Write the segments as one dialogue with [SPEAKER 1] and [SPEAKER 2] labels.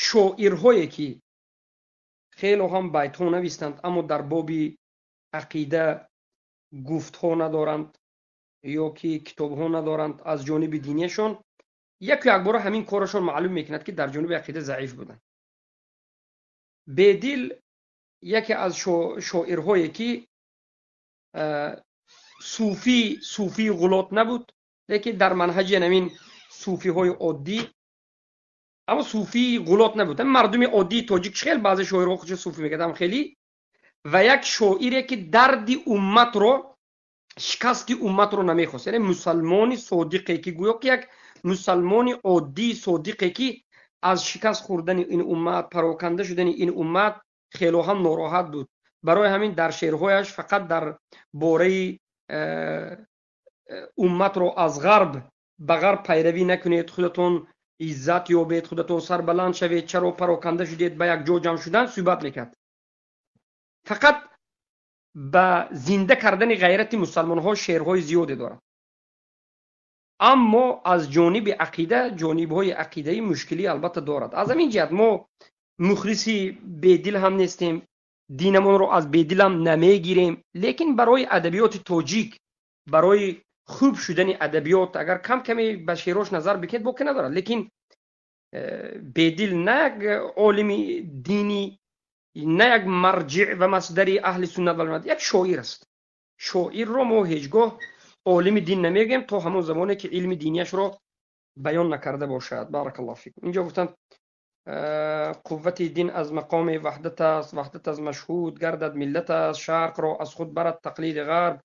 [SPEAKER 1] Шоирҳое, ки хело ҳам байтҳо навистанд, аммо дар боби ақида гуфтҳо надоранд ё ки китобҳо надоранд аз ҷониби динияшон, яку якбора ҳамин корашон маълум мекунад, ки дар ҷониби ақида заиф буданд. Бедил яке аз шоирҳое, ки суфӣ, суфии ғулот набуд, лекин дар манҳаҷи ҳамин суфиҳои оддӣ, аммо суфии ғулот набуд. Мардуми оддии тоҷик хел баъзе шоирҳо худшо суфӣ мекардам хеле, ва як шоире, ки дарди умматро, шикасти умматро намехост, яъне мусалмони содиқе, ки гӯё ки як мусалмони оддии содиқе, ки аз шикаст хӯрдани ин уммат, пароканда шудани ин уммат хело ҳам нороҳат буд. Барои ҳамин дар шеърҳояш фақат дар бораи умматро аз ғарб ба ғарб пайравӣ накунед, худатон иззат ёбед, худатон сарбаланд шавед, чаро пароканда шудед, ба як ҷо ҷамъ шудан суҳбат мекард. Фақат ба зинда кардани ғайрати мусалмонҳо шеърҳои зиёде дорад, аммо аз ҷониби ақида, ҷонибҳои ақидаӣ мушкилӣ албатта дорад. Аз ҳамин ҷиҳат мо мухлиси Бедил ҳам нестем, динамонро аз Бедилам намегирем, лекин барои адабиёти тоҷик, барои хуб шудани адабиёт, агар кам каме ба шеърош назар бикунед, боке надорад. Лекин Бедил на як олими динӣ, на як марҷиъ ва масдари аҳли суннат вал ҷамоат, як шоир аст. Шоирро мо ҳеҷ гоҳ олими дин намегӯем, то ҳамон замоне ки илми динияшро баён накарда бошад. Баракаллоҳу фикум. Инҷо гуфтанд: қуввати дин аз мақоми ваҳдат аст, ваҳдат аз машҳуд гардад миллат аст, шарқро аз худ барад тақлиди ғарб,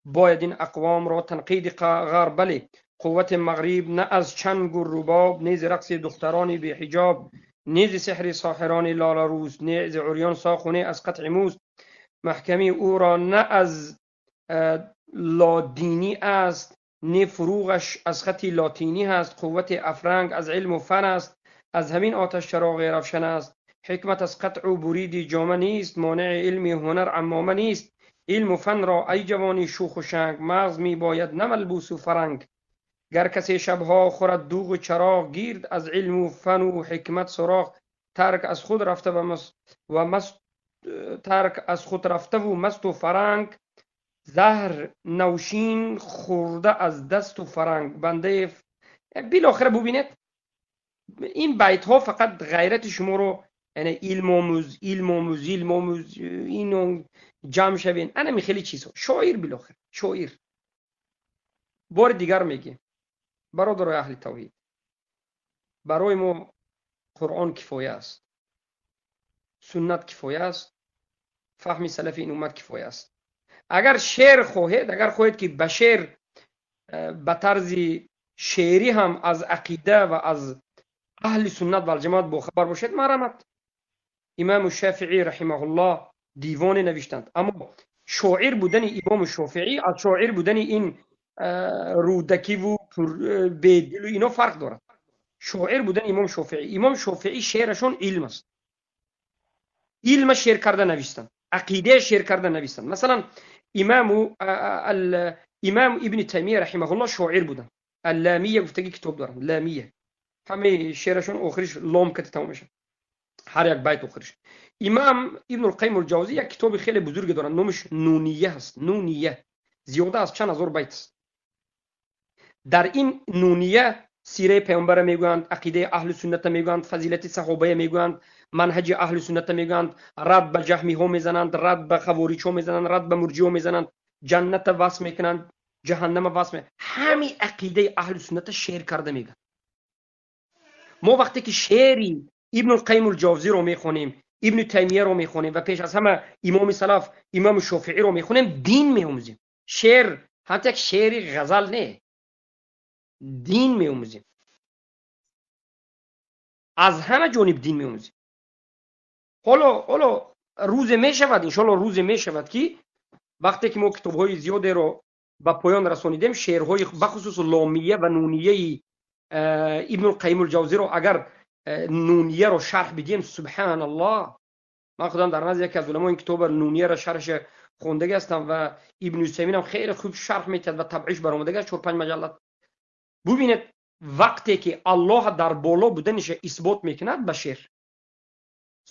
[SPEAKER 1] бояд ин ақвомро танқиди ғарб. Бале, қуввати мағриб на аз чангу рубоб, нези рақси духтарони беҳиҷоб, нези сеҳри соҳирони лоларӯз, нези урён соқу не аз қатъи мӯз, маҳкамии ӯро на аз лодинӣ аст, не фуруғаш аз хати лотинӣ ҳаст, қуввати афранг аз илму фан аст, аз ҳамин оташ чароғи равшан аст, ҳикмат аз қатъу буриди ҷома нест, монеи илми ҳунар аммома нест, илму фанро ай ҷавони шӯху шанг, мағз мебояд на малбусу фаранг, гар касе шабҳо хӯрад дуғу чароғ, гирд аз илму фану ҳикмат суроғ, тарк аз худ рафта ва маст, тарк аз худ рафтаву масту фаранг, заҳр навшин хӯрда аз дасту фаранг бандаи. Билохира бубинед, ин байтҳо фақат ғайрати шуморо, яъне илмомӯз, илмомӯз, илмомӯз, ино ҷамъ шавен, анами хеле чизҳо. Шоир, билохир шоир. Бори дигар мегӯем, бародарои аҳли тавҳид, барои мо Қуръон кифоя аст, суннат кифоя аст, фаҳми салафи ин уммат кифоя аст. Агар шеър хоҳед, агар хоҳед, ки ба шеър, ба тарзи шеърӣ ҳам аз ақида ва аз аҳли суннат валҷамоат бохабар бошед, марҳамат. Имому Шофиӣ раҳимаҳуллоҳ дивоне навиштанд, аммо шоир будани имому Шофиӣ аз шоир будани ин Рӯдакиву Бедилу ино фарқ дорад. Шоир будани имом Шофиӣ, имом Шофиӣ шеърашон илм аст, илма шеър карда навиштанд, ақидая шеър карда навиштанд. Масалан, имам Ибни Таймия раҳимаҳуллоҳ шоир буданд, Алламия гуфтаги китоб доранд, Ламия, ҳамаи шеърашон охириш лом кати тамом мешавад, ҳар як байт охириш. Имам Ибнулқайим Улҷавзӣ як китоби хеле бузурге доранд, номаш Нуния ҳаст. Нуния зиёда аз чанд ҳазор байт аст. Дар ин Нуния сираи паёмбара мегӯянд, ақидаи аҳли сунната мегӯянд, фазилати саҳобая мегӯянд, манҳаҷи аҳли сунната мегӯянд, рад ба ҷаҳмиҳо мезананд, рад ба хавориҷҳо мезананд, рад ба мурҷиҳо мезананд, ҷанната васф мекунанд, ҷаҳаннама васф, ҳамин ақидаи аҳли сунната шеър карда мегӯянд. Мо вақте ки шеъри Ибнулқайим Улҷавзиро мехонем, Ибни Таймияро мехонем ва пеш аз ҳама имоми салаф, имоми Шофииро мехонем, дин меомӯзем. Шеър ҳатто як шеъри ғазал не, дин меомӯзем, аз ҳама ҷониб дин меомӯзем. Ҳоло рӯзе мешавад, иншоалло, рӯзе мешавад, ки вақте ки мо китобҳои зиёдеро ба поён расонидем, шеърҳои бахусус Ломия ва Нунияи Ибнулқайим Улҷавзиро, агар Нунияро шарҳ бидиҳем, субҳаналлоҳ. Ман худам дар назди яке аз уламо ин китоба, Нунияро шарҳша хондагӣ ҳастам ва Ибни Усайминам хеле хуб шарҳ метиҳад ва табъиш баромадагӣ аст, чор панҷ маҷаллад. Бубинед, вақте ки Аллоҳ дар боло буданиша исбот мекунад ба шеър.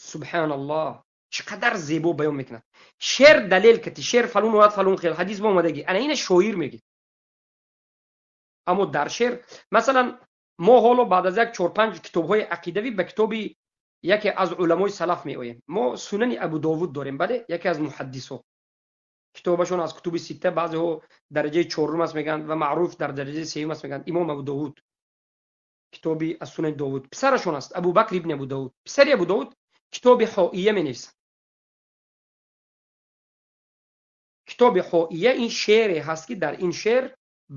[SPEAKER 1] Субҳаналлоҳ, чӣ қадар зебо баён мекунад. Шеър далел кати, шеър фалон оят, фалон хел ҳадис ба омадагӣ, ана ина шоир мегӯяд. Аммо дар шеър масалан мо ҳоло баъд аз як 4-5 китобҳои ақидавӣ ба китоби яке аз уламои салаф меоем. Мо Сунани Абу Довуд дорем, бале, яке аз муҳаддисҳо. Китобашон аз кутуби ситта, баъзеҳо дараҷаи чорум аст мегӯянд ва маъруф дар дараҷаи сеюм аст мегӯянд. Имом Абу Довуд, китоби аз Сунани Довуд, писарашон аст Абубакр ибни Абу Довуд. Писари Абу Довуд китоби Ҳоия менависад. Китоби Ҳоия ин шеъре ҳаст, ки дар ин шеър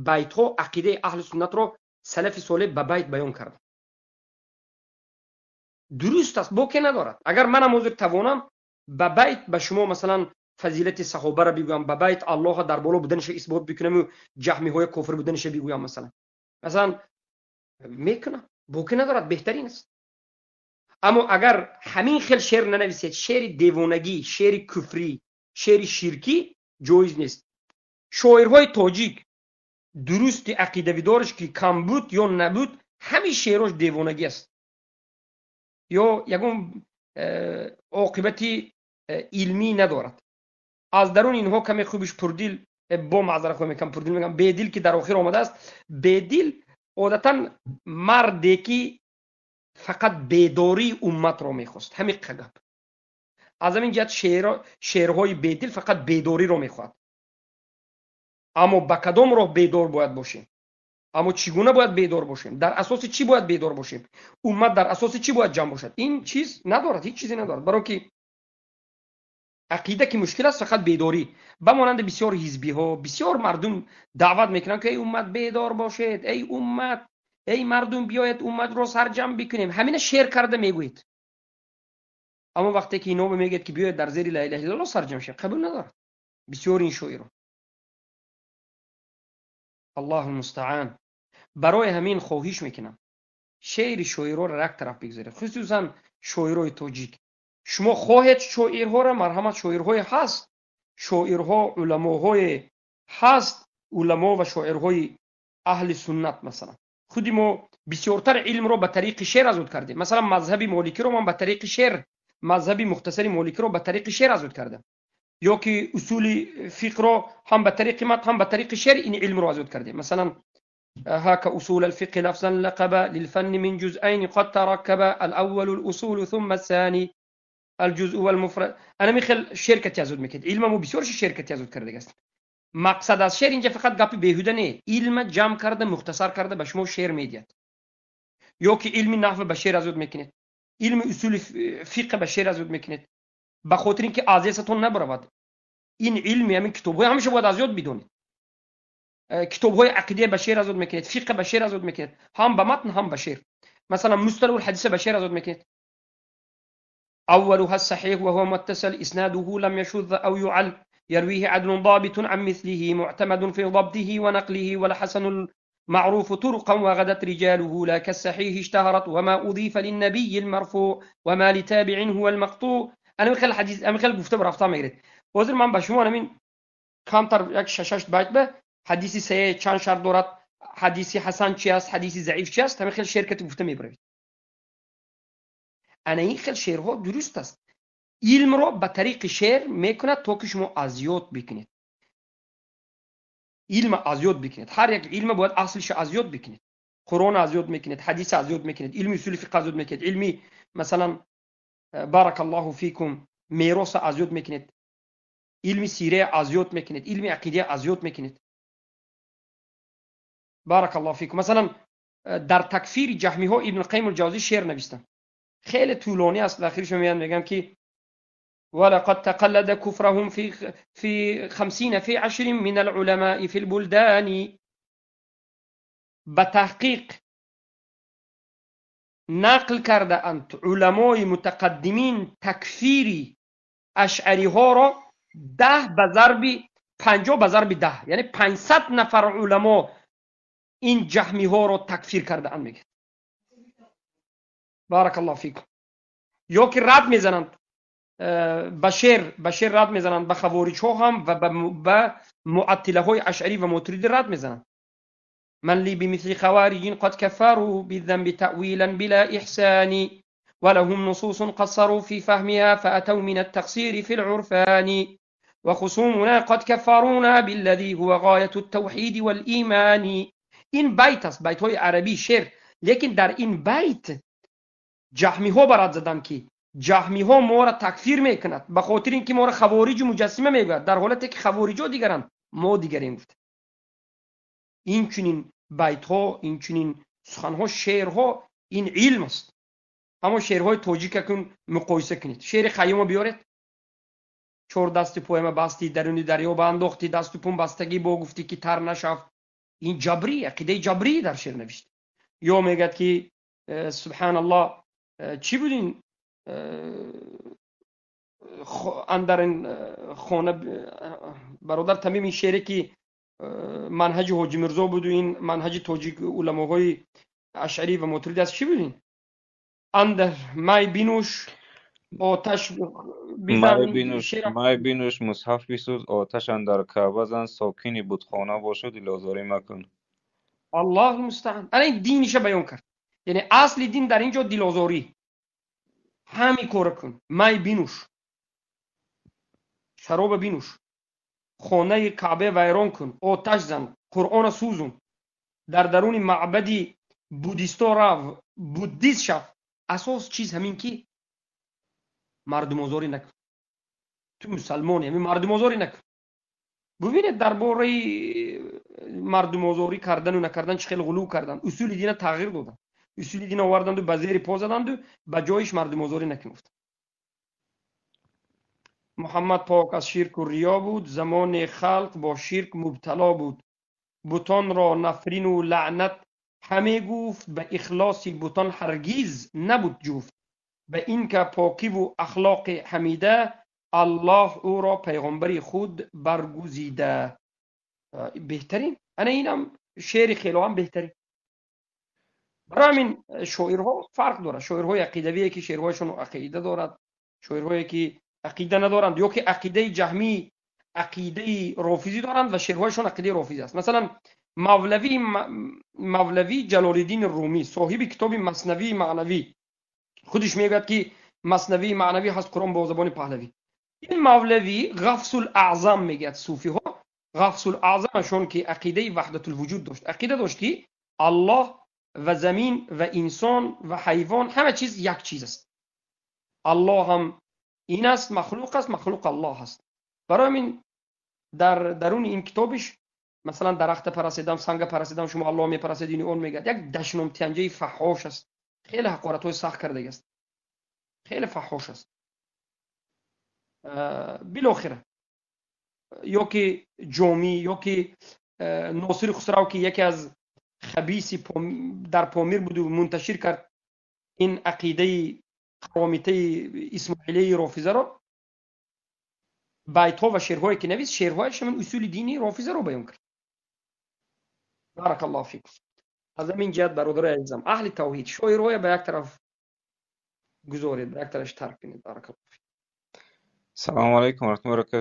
[SPEAKER 1] байтҳо ақидаи аҳли суннатро салафи солеҳ ба байт баён карда. Дуруст аст, боке надорад. Агар манам ҳозир тавонам ба байт ба шумо масалан фазилати саҳобаро бигӯям, ба байт Аллоҳа дар боло буданиша исбот бикунам ва ҷаҳмиҳои кофир буданиша бигӯям, масалан мекунам, боке надорад, беҳтарин аст. Аммо агар ҳамин хел шеър нанависед, шеъри девонагӣ, шеъри куфрӣ, шеъри ширкӣ ҷоиз нест. Шоирҳои тоҷик дурусти ақидавидораш ки кам буд ё набуд, ҳамин шеърҳош девонагӣ аст ё ягон оқибати илмӣ надорад. Аз дарун инҳо каме хубиш пурдил, бо маъзарат хоҳам мекунам, пурдил мегӯям, бедил ки дар охир омадааст. Бедил одатан марде ки фақат бедории умматро мехост, ҳамин гап. Аз ҳамин ҷиҳат шеърҳои бедил фақат бедориро мехоҳад. Аммо ба кадом роҳ бедор бояд бошем? Аммо чӣ гуна бояд бедор бошем? Дар асоси чӣ бояд бедор бошем? Уммат дар асоси чӣ бояд ҷамъ бошад? Ин чиз надорад, ҳеҷ чизе надорад. Барои ки ақида ки мушкил аст, фақат бедорӣ. Ба монанди бисёр ҳизбиҳо, бисёр мардум даъват мекунанд ки эй уммат бедор бошед, эй уммат, эй мардум биёед умматро сарҷамъ бикунем. Ҳамина шеър карда мегӯед. Аммо вақте ки ино мегӯяд ки биёед дар зери ла илаҳа иллаллоҳ сарҷамъ шавем, қабул надорад бисёр ин шоиро. Аллоҳу мустаъан. Барои ҳамин хоҳиш мекунам шеъри шоирҳоро як тараф бигзоред, хусусан шоирои тоҷик. Шумо хоҳед шоирҳоро, марҳамат, шоирҳое ҳаст, шоирҳо, уламоҳое ҳаст, уламо ва шоирҳои аҳли суннат. Масалан худи мо бисёртар илмро ба тариқи шеър азуд кардем. Масалан мазҳаби моликиро ман ба тариқи шеър, мазҳаби мухтасари моликиро ба тариқи шеър азуд кардам, ё ки усули фиқро ҳам ба тариқи матн, ҳам ба тариқи шеър ин илмро азуд кардем. Масалан هاك أصول الفقه لفظا لقب للفن من جزئين قد تركب الأول الأصول ثم الثاني الجزء والمفرد. أنا میخل شرکت یازود میکرد، علممو بسیار شرکت یازود کرده است. مقصد از شعر اینجا فقط گپی بیهوده نه، علم جمع کرده مختصر کرده به شما شعر میدید. یا که علم نحو به شعر ازود میکنید، علم اصول فقه به شعر ازود میکنید، به خاطر اینکه ازیستون نبرود. این علم همین کتاب‌های همیشه باید از یاد بدونید. کتاب‌های عقیده به شعر ازود میکنید، فقه به شعر ازود میکنید، هم به متن هم به شعر. مثلا مصطلح الحدیث به شعر ازود میکنید. أولها الصحيح وهو متصل إسناده لم يشذ أو يعل يرويه عدل ضابط عن مثله معتمد في ضبطه ونقله والحسن المعروف طرقا وغدت رجاله لا كالصحيح اشتهرت وما أضيف للنبي المرفوع وما لتابع هو المقطوع. أنا من خلال الحديث، أنا من خلال گفته برفتم میگرد. حاضر من به شما همین کمتر یک شش بیت به حدیثی صحیح چند شرط دارد، حدیثی حسن چی است، حدیثی ضعیف چی است، همین خیلی شرکت گفته میبرید. انا این خیلی شعرها درست است. علم رو به طریق شعر میکند تا که شما از یاد بکنید. علم از یاد بکنید. هر یک علم باید اصلش از یاد بکنید. قرآن از یاد میکنید، حدیث از یاد میکنید، علم اصول فقه از یاد میکنید، علمی مثلا بارک الله فیکم میراث از یاد میکنید، علم سیره از یاد میکنید، علم عقیده از یاد میکنید. بارک الله فیکم. مثلا در تکفیر جهمی ها ابن القیم الجوزی شعر نوشتن، خیلی طولانی است، آخرش میان میگم که ولقد تقلد كفرهم في 50 في 10 من العلماء في البلدان. به تحقیق نقل کرده اند علمای متقدمین تکفیری اشعری ها را 10 به ضرب 50 به ضرب 10، یعنی 500 نفر علما این جهمی ها را تکفیر کرده اند میگه. بارک الله فیکم. یا که رد میزنند به شعر رد میزنند، به خوارج ها هم و به معطله های اشعری و ماتریدی رد میزنند. من لی بمثل خوارج قد كفروا بالذنب تأویلا بلا احسان ولهم نصوص قصروا في فهمها فأتوا من التقصير في العرفان وخصومنا قد كفرونا بالذي هو غاية التوحيد والإيمان. این بیت است، بیت های عربی شعر، لیکن در این بیت جهمی ها برات زدن که جهمی ها ما را تکفیر میکند به خاطر اینکه ما را خوارج و مجسمه میگوید، در حالتی که خوارج ها دیگرند، ما دیگریم. گفت این چنین بیت ها، این چنین سخن ها، شعرها، این علم است. اما شعرهای тоҷик акун муқоиса кунед. Шеъри Хайёмо биёред. Чор дасти пояма басти, даруни дарё ба андохти, дасту пум бастагӣ бо гуфтӣ ки тар нашав. Ин ҷабрӣ, ақидаи ҷабрӣ дар шеър навишт. Ё мегӯяд ки субҳаналлоҳ, чӣ буд ин андар ин хона, бародар Тамим, ин шеъре ки манҳаҷи Ҳоҷи Мирзо буду ин манҳаҷи тоҷик уламоҳои ашъарӣ ва мотуридӣ аст, чӣ буд ин? Андар май бинӯш, оташ бизан.
[SPEAKER 2] Май бинӯш, мусҳаф бисӯз, оташ андар Каъба зан, сокини бутхона бошу, дилозорӣ макун.
[SPEAKER 1] Аллоҳу мустаъан. Ана ин диниша баён кард. Яъне асли дин дар ин ҷо дилозорӣ. Ҳамин кора кун, май бинӯш, шароба бинӯш, хонаи Каъбе вайрон кун, оташ зан, Қуръона сӯзун, дар даруни маъбади буддисто рав, буддист шав. Асос чиз ҳамин ки мардумозорӣ накун. Ту мусалмони, ҳамин мардумозорӣ накун. Бубинед дар бораи мардумозорӣ кардану накардан чӣ хел ғулув кардан, усули дина тағйир додан, усули дина оварданду ба зери по заданду ба ҷоиш мардумозорӣ накун гуфтанд. Муҳаммад пок аз ширку риё буд, замоне халқ бо ширк мубтало буд. Бутонро нафрину лаънат ҳаме гуфт, ба ихлоси бутон ҳаргиз набуд ҷуфт. Ба ин ка покиву ахлоқи ҳамида, Аллоҳ ӯро пайғомбари худ баргузида. Беҳтарин. Ана инам шеъри хелоам беҳтарин. Барои ҳамин шоирҳо фарқ дорад. Шоирҳои ақидавие ки шеърҳояшон ақида дорад, шоирҳое ки ақида надоранд ё ки ақидаи ҷаҳмӣ, ақидаи рофизӣ доранд ва шеърҳояшон ақидаи рофизӣ аст. Масалан Мавлавӣ Ҷалолиддини Румӣ, соҳиби китоби Маснавии маънавӣ, худиш мегӯяд ки Маснавии маънавӣ ҳаст Қуръон бо забони паҳлавӣ. Ин Мавлавӣ Ғафсул Аъзам мегӯяд, суфиҳо Ғафсул Аъзамашон ки ақидаи ваҳдатулвуҷуд дошт, ақида дошт ки Аллоҳ ва замин ва инсон ва ҳайвон ҳама чиз як чиз аст. Аллоҳ ҳам ин аст, махлуқ аст, махлуқ Аллоҳ аст. Барои ҳамин дар даруни ин китобиш масалан дарахта парасидам, санга парасидам, шумо Аллоҳ мепарасед, ини он мегӯяд. Як дашномтианҷаи фаҳҳош аст, хеле ҳақоратҳои сахт кардагӣ аст, хеле фаҳҳош аст. Билохира ё ки Ҷомӣ ё ки Носири Хусрав ки яке аз хабиси дар Помир буду мунташир кард ин ақидаи қаромитаи исмоилияи рофизаро, байтҳо ва шеърҳое ки навист, шеърҳояш ҳамин усули дини рофизаро баён кард. Баракаллоҳу фикум. Аз ҳамин ҷиҳат бародарои азизам, аҳли тавҳид шоирҳоя ба як тараф гузоред, ба як тараф тарк кунед. Баракаллоҳу фикум.
[SPEAKER 2] Салому алайкум ва раҳматуллоҳи ва баракатуҳ.